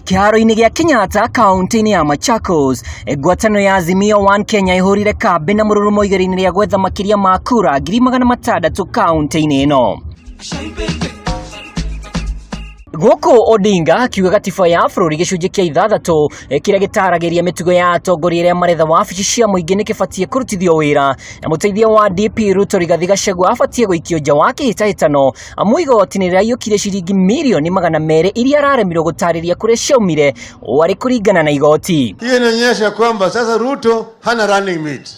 Kĩharo-inĩ gĩa Kenyatta kaunti-inĩ ya Machakos, ngwatanĩro ya Azimio One Kenya ĩhũrire kambĩ na mũrurumo igerio-inĩ rĩa gwetha makĩria ma kura 600,000 kaunti-inĩ ĩno. Gũkũ Odinga akiuga gatiba ya bũrũri gĩcunjĩ kĩa 6 kĩrĩa gĩtaragĩria mĩtugo ya atongoria arĩa maretha wabici cia mũingĩ nĩ kĩbatiĩ kũrutithio wĩra, na mũteithia wa DP Ruto Rigathi Gachagua abatiĩ gũikio nja wa kĩhĩtahĩtano amu igoti nĩ rĩraiyũkirie ciringi mirioni 200 iria araremirwo gũtarĩria kũrĩa ciaumire ũũ arĩ kũringana na igoti. Hiyo inaonyesha kwamba sasa Ruto hana running mate.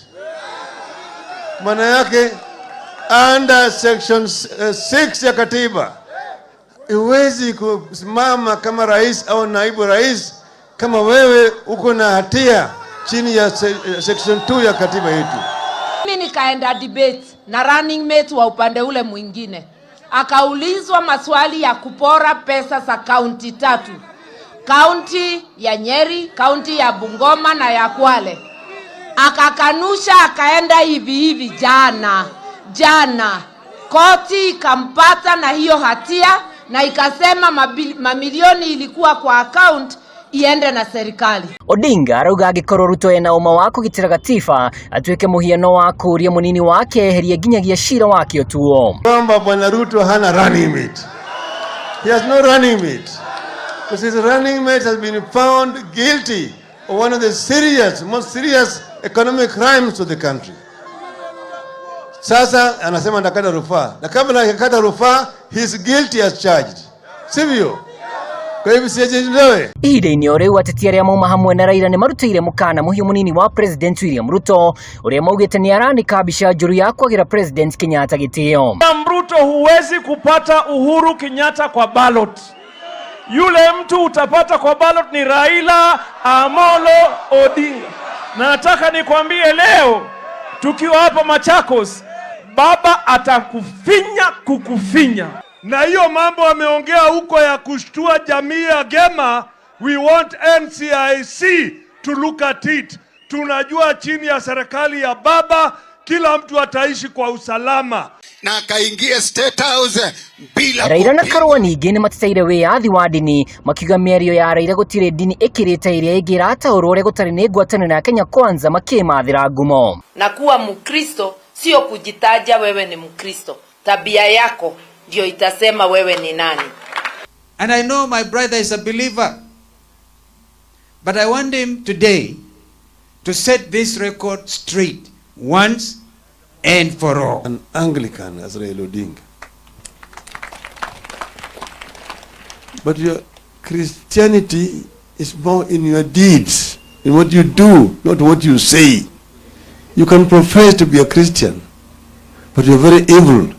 Maana yake under section 6 ya katiba huwezi kusimama kama rais au naibu rais kama wewe uko na hatia chini ya section 2 ya katiba yetu. Mimi nikaenda debate na running mate wa upande ule mwingine, akaulizwa maswali ya kupora pesa za kaunti 3, kaunti ya Nyeri, kaunti ya Bungoma na ya Kwale. Akakanusha, akaenda hivi hivi. Jana koti ikampata na hiyo hatia na ikasema mamilioni ilikuwa kwa account iende na serikali. Odinga arauga angĩkorwo Ruto ena ũma wa kũgitĩra gatiba atuĩke mũhiano wa kũũria mũnini wake eherie nginyagia cira wake ũtuo. Kwamba bwana Ruto hana running mate. He has no running mate. Because his running mate has been found guilty of one of the most serious economic crimes to the country. Sasa anasema atakata rufaa. Na kabla hakata rufaa, he is guilty as charged. Sivyo? Kwa hivyo siajiondoe. Ihinda-inĩ o rĩu ateti arĩa mauma hamwe na Raila nĩ marutĩire mũkana mũhiũ mũnini wa President William Ruto ũrĩa maugĩte nĩ aranĩka mbica njũru ya kwagĩra President Kenyatta gĩtĩo. William Ruto, huwezi kupata Uhuru Kenyatta kwa ballot. Yule mtu utapata kwa ballot ni Raila Amolo Odinga. Na nataka nikwambie leo tukiwa hapa Machakos, baba atakufinya kukufinya. Na hiyo mambo ameongea huko ya kushtua jamii ya Gema, we want NCIC to look at it. Tunajua chini ya serikali ya baba kila mtu ataishi kwa usalama. Na akaingia State House bila Raila na kupinga. Karua ningĩ nĩ mateteire wĩyathi wa ndini makiuga mĩario ya Raila gũtirĩ ndini ĩkĩrĩte ĩrĩa ĩngĩ ĩrataũrwo ũrĩa gũtarĩ nĩ ngwatanĩro ya Kenya Kwanza makĩmathĩra ngumo. Na kuwa Mkristo sio kujitaja wewe ni Mkristo, tabia yako ndio itasema wewe ni nani. And I know my brother is a believer. But I want him today to set this record straight once and for all. An Anglican as Raila Odinga. But your Christianity is more in your deeds, in what you do, not what you say. You can profess to be a Christian, but you're very evil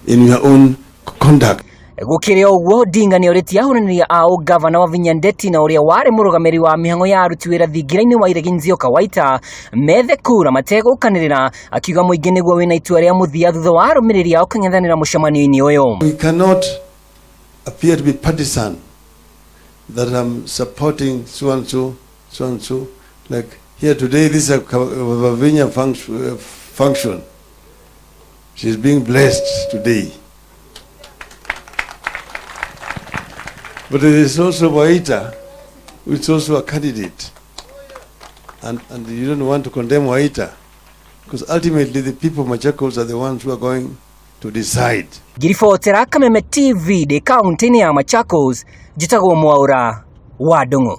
in your own conduct. Gũkĩrĩ o ũguo Odinga nĩ orĩtie ahũranĩri a ũgavana Wavinya Ndeti na ũrĩa warĩ mũrũgamĩrĩri wa mĩhang'o ya aruti wĩra thingira-inĩ wa Iregi Nzioka Waita methe kura mategũkanĩrĩra, akiuga mũingĩ nĩguo wĩna itua rĩa mũthia thutha wa arũmĩrĩri ao kũng'ethanĩra mũcemanio-inĩ ũyũ. We cannot appear to be partisan, that I'm supporting so and so, so and so. Like here today, this is a Wavinya function. She's being blessed today. But there is also Waita, who is also a candidate. And you don't want to condemn Waita, because ultimately the people of Machakos are the ones who are going to decide. Ngiribotera Kameme TV ndĩ kaunti-inĩ ya Machakos, njĩtagwo Mwaura wa Ndung'u.